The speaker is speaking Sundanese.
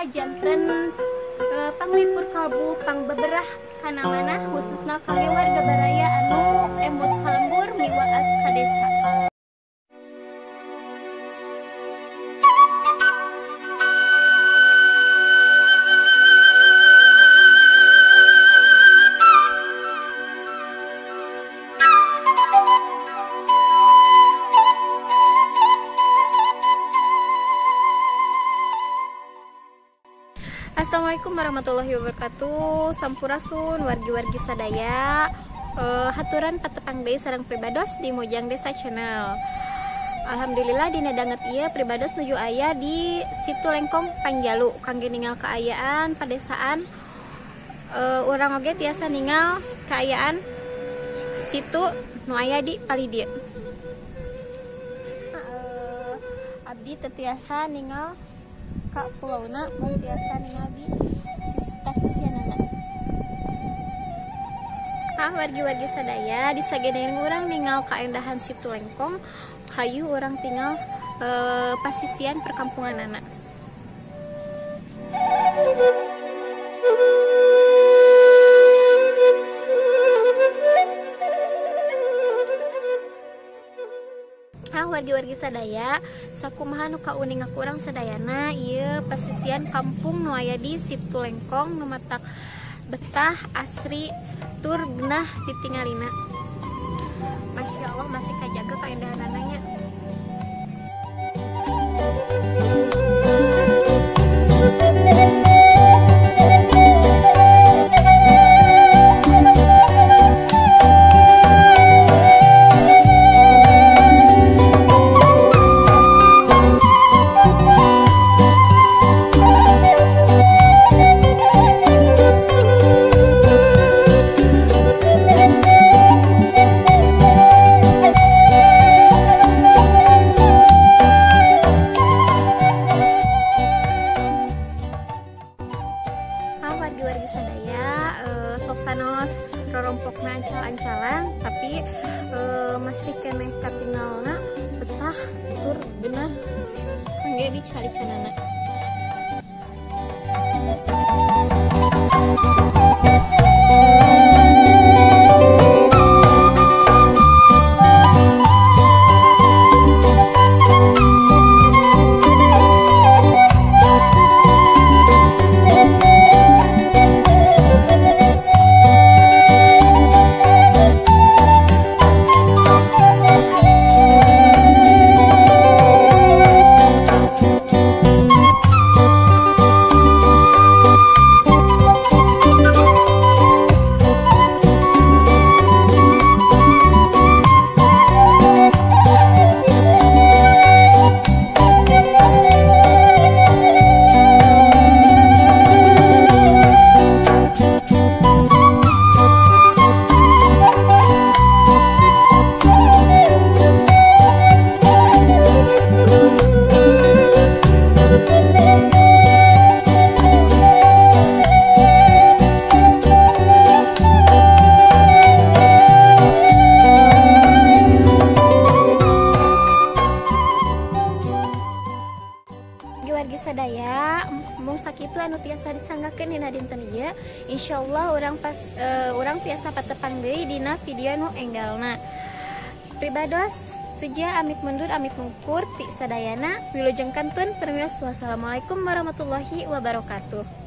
tiasa janten panglipur kalbu pangbeberah kana manah khususna kami warga baraya anu emut ka lembur miwaas ka desa. Assalamualaikum warahmatullahi wabarakatuh. Sampurasun wargi-wargi sadaya. Haturan patepang deui sareng pribados di Mojang Desa Channel. Alhamdulillah dina danget ieu pribados nuju aya di Situ Lengkong Panjalu kangge ningal kaayaan padesaan. Urang oge tiasa ningal kaayaan situ nu aya di palih dieu. Abdi teu tiasa ningal ka pulauna, mung tiasa ningal di pasisianana. Ah, wargi-wargi sadaya, disagedeun urang ningal kaendahan Situ Lengkong, hayu urang tinggal pasisian perkampunganana. Wargi-wargi sadaya, sakumaha nu kauninga ku urang sadayana ieu pasisian kampung nu aya di Situ Lengkong nu matak betah asri tur genah ditingalina. Masya Allah masih kajaga kaindahanana nya. Wargi-wargi sadaya, sok sanos rorompokna ancal-ancalan tapi masih keneh katingalna betah tur genah kangge dicarikanana. Wargi sadaya, mung sakitu anu tiasa disanggakeun dina dinten ieu. Insyaallah urang pas urang tiasa patepang deui dina video nu enggalna. Pribados seja amit mundur amit mungkur ti sadayana. Wilujeng kantun permios. Wassalamualaikum warahmatullahi wabarakatuh.